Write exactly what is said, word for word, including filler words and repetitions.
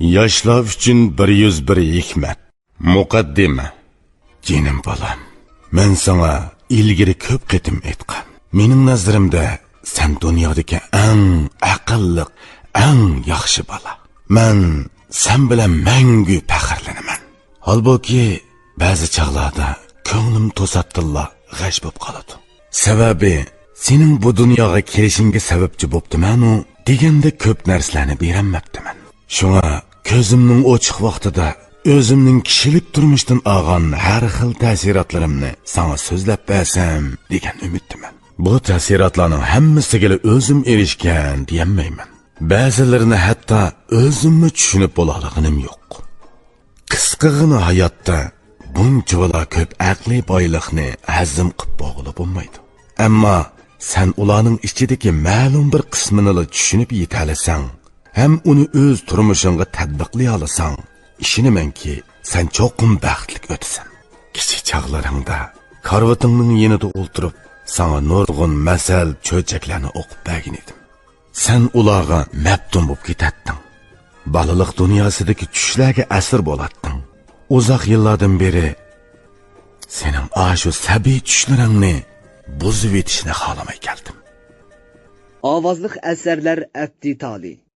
ياشلار ئۈچۈن بىر يۈز بىر ھېكمەت. مۇقەددىمە. جېنىم بالام، مەن ساڭا ئىلگىرى كۆپ قېتىم ئېيتقان، مېنىڭ نەزىرىمدە سەن دۇنيادىكى ئەڭ ئەقىللىق، ئەڭ ياخشى بالا. مەن سەن بىلەن مەڭگۈ پەخىرلىنىمەن. ھالبۇكى، بەزى چاغلاردا كۆڭلۈم توساتتىنلا غەش بولۇپ قالىدۇ. سەۋەبى، سېنىڭ بۇ دۇنياغا كېلىشىڭگە سەۋەبچى بوپتىمەنۇ دېگەندەك كۆپ نەرسىلەرنى بېرەلمەپتىمەن. شۇڭا كۆزۈمنىڭ ئوچۇق ۋاقتىدا ئۆزۈمنىڭ كىشىلىك تۇرمۇشتىن ئالغان ھەر خىل تەسىراتلىرىمنى ساڭا سۆزلەپ بەرسەم دېگەن ئۈمىدتىمەن. بۇ تەسىراتلارنىڭ ھەممىسىگىلا ئۆزۈم ئېرىشكەن دېيەلمەيمەن. بەزىلىرىنى ھەتتا ئۆزۈممۇ چۈشىنىپ بولالىغىنىم يوق. قىسقىغىنا ھاياتتا بۇنچىۋالا كۆپ ئەقلىي بايلىقنى ھەزىم قىپ بولغىلى بولمايدۇ. ئەمما سەن ئۇلارنىڭ ئىچىدىكى مەلۇم بىر قىسمىنىلا چۈشىنىپ يېتەلىسەڭ ھەم ئۇنى ئۆز تۇرمۇشۇڭغا تەتبىقلىيالىساڭ، ئىشىنىمەنكى، سەن چوقۇم بەختلىك ئۆتىسەن. كىچىك چاغلىرىڭدا كارىۋىتىڭنىڭ يېنىدا ئولتۇرۇپ، ساڭا نۇرغۇن مەسەل، چۆچەكلەرنى ئوقۇپ بەرگەن ئىدىم. سەن ئۇلارغا مەپتۇن بولۇپ كېتەتتىڭ. بالىلىق دۇنياسىدىكى چۈشلەرگە ئەسىر بولاتتىڭ. ئۇزاق يىللاردىن بېرى سېنىڭ ئاشۇ سەبىي چۈشلىرىڭنى بۇزۇۋېتىشنى خالىماي كەلدىم. ئاۋازلىق ئەسەرلەر ئەپتى تالى.